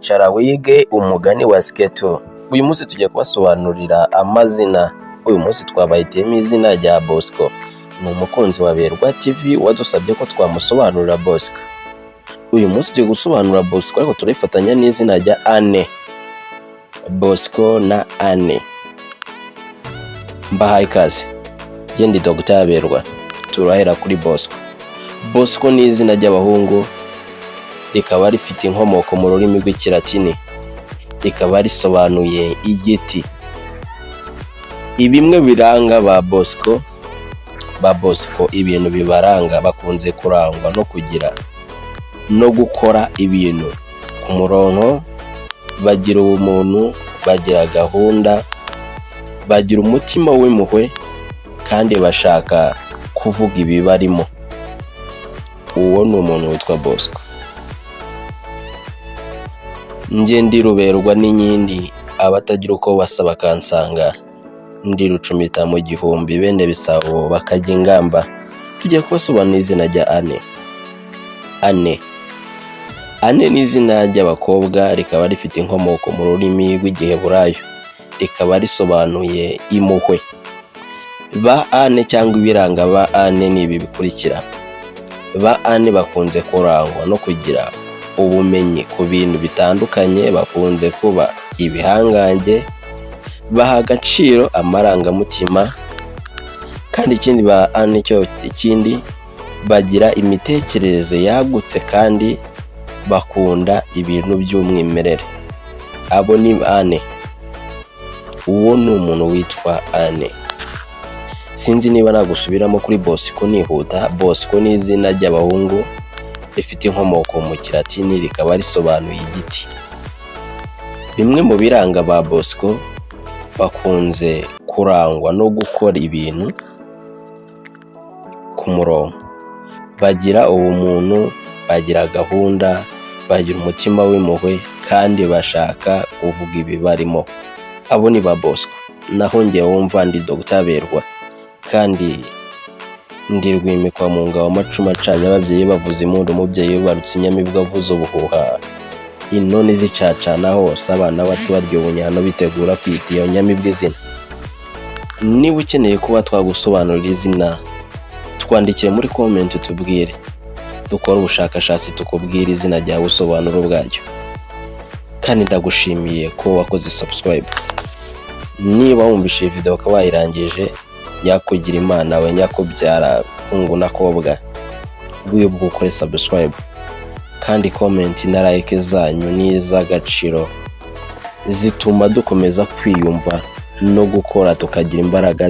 Icara wige umugani wa Sketo. Uyu munsi tugiye kubasobanurira amazina. Uyu munsi twabahitiyemo izina rya Bosco. Ni umukunzi wa Berwa TV wadusabye ko twamusobanurira Bosco. Uyu munsi tugiye gusobanura Bosco, ariko turifatanya n'izina rya Anne. Bosco na Anne. Mbahaye ikaze. Njye ndi Dr. Berwa. Turahera kuri Bosco. Bosco ni izina ry'abahungu, rikaba rifite inkomoko mu rurimi rw'Ikilatini, rikaba risobanuye igiti. Ibimwe biranga ba Bosco, ba Bosco ibintu bibaranga, bakunze kurangwa no kugira no gukora ibintu ku murongo, bagira ubumuntu, bagira gahunda, bagira umutima w'impuhwe kandi bashaka kuvuga ibibarimo. Uwo ni umuntu witwa Bosco. Njye ndi Ruberwa n'inkindi, abatagira uko basa bakansanga. Ndi rucumita mu gihumbi, bene Bisabo bakajya ingamba. Tugiye kubasobanurira izina rya Anne. Anne. Anne ni izina ry'abakobwa, rikaba rifite inkomoko mu rurimi rw'Igiheburayo, rikaba risobanuye impuhwe. Ba Anne cyangwa ibiranga ba Anne ni ibi bikurikira: Ba Anne bakunze kurangwa no kugira ubumenyi ku bintu bitandukanye, bakunze kuba ibihangange, baha agaciro amarangamutima, kandi ikindi ba Anne cyo ikindi bagira imitekerereze yagutse kandi bakunda ibintu by'umwimerere. Abo ni Anne. Uwo ni umuntu witwa Anne. Sinzi niba nagusubiramo kuri Bosco nihuta. Bosco ni izina ry'abahungu rifite inkomoko mu Kilatini, rikaba risobanuye igiti. Bimwe mu biranga ba Bosco, bakunze kurangwa no gukora ibintu ku murongo, bagira ubumuntu, bagira gahunda, bagira umutima w'impuhwe kandi bashaka kuvuga ibibarimo. Abo ni ba Bosco. Naho njye wumva ndi Dr Berwa, kandi ndi rwimikwa mu ngabo, amacumu acanye, ababyeyi bavuza impundu, umubyeyi wibarutse inyamibwa avuza ubuhuha, inoni zicacana hose, abana bato barya ubunyano bitegura kwita iyo nyamibwa izina. Niba ukeneye kuba twagusobanurira izina, twandikire muri comment utubwire, dukore ubushakashatsi tukubwire izina ryawe, ubusobanuro bwaryo. Kandi ndagushimiye ko wakoze subscribe. Niba wumvise iyi video ukaba wayirangije, nyakugira Imana we, nyakubyara hungu na kobwa, wibuke ukore subscribe, kandi comment na like zanyu ni iz'agaciro, zituma dukomeza kwiyumva no gukora tukagira imbaraga.